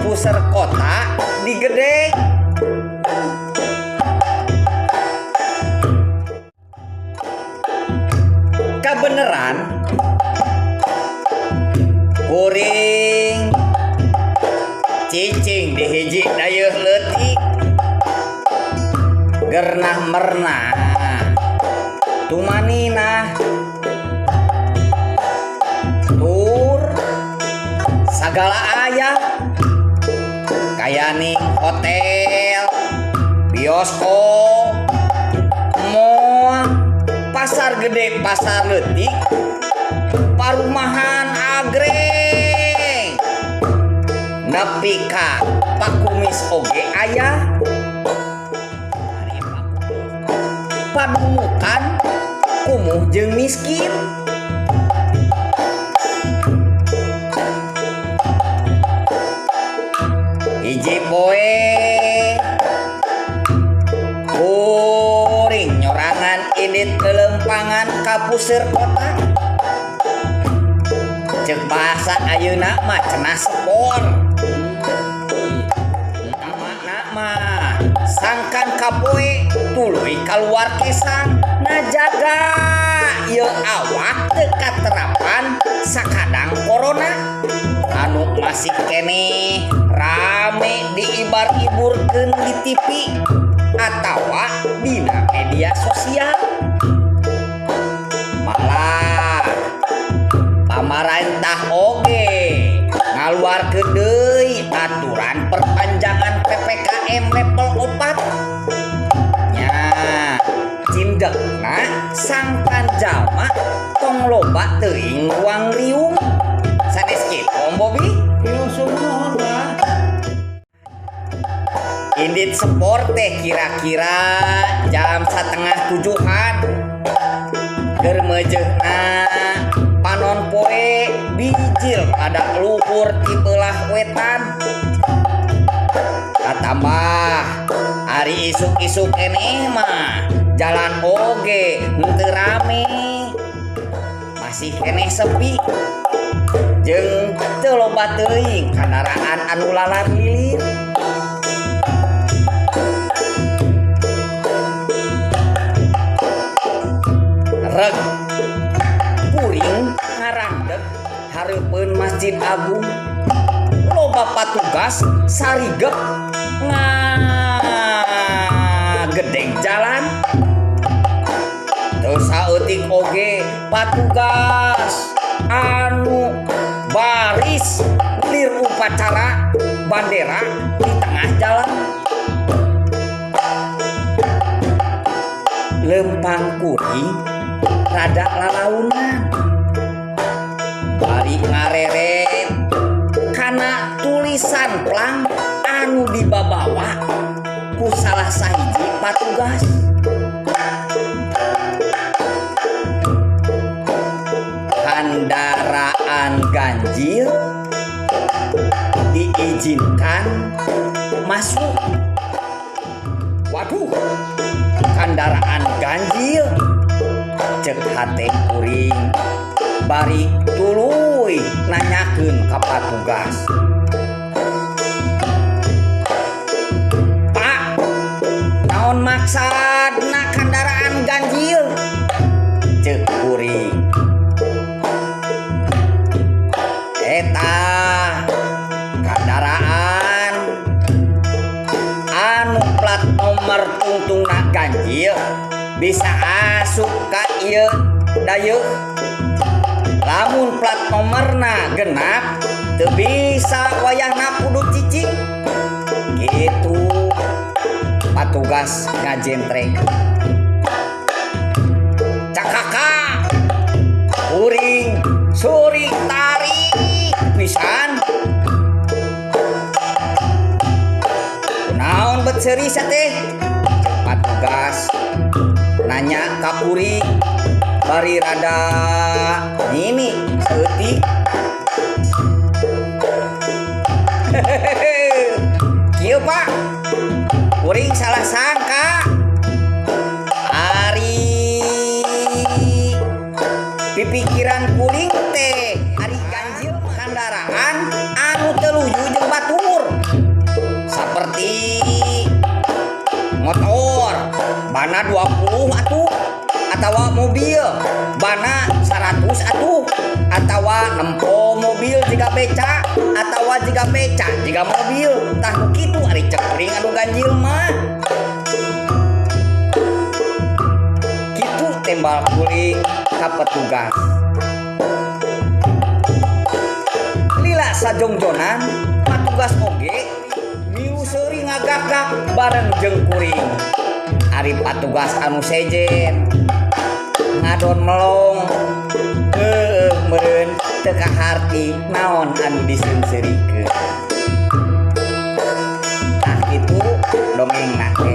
Puseur kota di gede. Kabeneran kuring cicing di hiji dayeuh leutik gernah mernah tumaninah tur sagala aya kayaning hotel, bioskop, mall, pasar gede, pasar leutik, parumahan agreng, nepi ka pakumis oge aya. Padumukan kumuh jeung miskin. Hiji poe kuring nyorangan indit lelempangan ka puseur kota. Ceuk bahasa ayeuna mah cenah spor. Utamana mah sangkan kapoe tuluy kaluar kesang ngajaga ieu awak teu katerapan sakadang corona anu masih keneh rame diibar-iburkeun di TV atawa dina media sosial. Malah pamarentah oge ngaluarkeun deui aturan perpanjangan PPKM level 4. Nya cindekna sangkan jalma tong loba teuing ruang riung. Sanes kitu Om Bobi? Yo sumuhun, Bah. Indit sport teh kira-kira jam 6.30-an. Keur meujeuhna panon poe bijil pada luhur ti beulah wetan. Katambah ari isuk-isuk keneh mah jalan oge henteu rame. Masih keneh sepi. Jeung teu loba teuing kandaraan anu lalar lilir. Reg kuring ngarandeg hareupeun Masjid Agung. Loba patugas sarigep ngagedeg jalan. Teu saeutik oge patugas anu baris lir upacara bandera di tengah jalan. Lempang kuring rada lalaunan bari ngareret kana tulisan plang anu dibabawa ku salah sahiji patugas. Kendaraan ganjil diizinkan masuk. Waduh, kendaraan ganjil cek hate kuring bari tuluy nanyakeun ka patugas. Pak, naon maksudna kendaraan ganjil? Cek kuring. Eta kendaraan anu plat nomor tungtungna ganjil bisa asup ka ieu dayeuh. Lamun plat nomorna genap teu bisa wayahna kudu cicing. Kitu patugas ngajentrek. Cakaka kuring suri tarik pisan. Kunaon bet seuri teh? Patugas nanya ka kuring bari rada ini saeutik. Kieu Pak, kuring salah sangka. Ari pipikiran kuring teh ari ganjil kendaraan anu teu luyu jeung batur. Bana 20 atuh atawa mobil bana 100 atuh atawa nempo mobil jiga beca atawa jiga beca jiga mobil. Tah nu kitu ari cek kuring anu ganjil mah. Kitu tembal kuring ka petugas. Lila sajongjonan patugas oge milu seuri ngagak-gak bareng jeung kuring. Ari patugas anu sejen ngadon melong heueuh meureun teu kaharti naon anu diseungseurikeun. Tah kitu dongengna teh.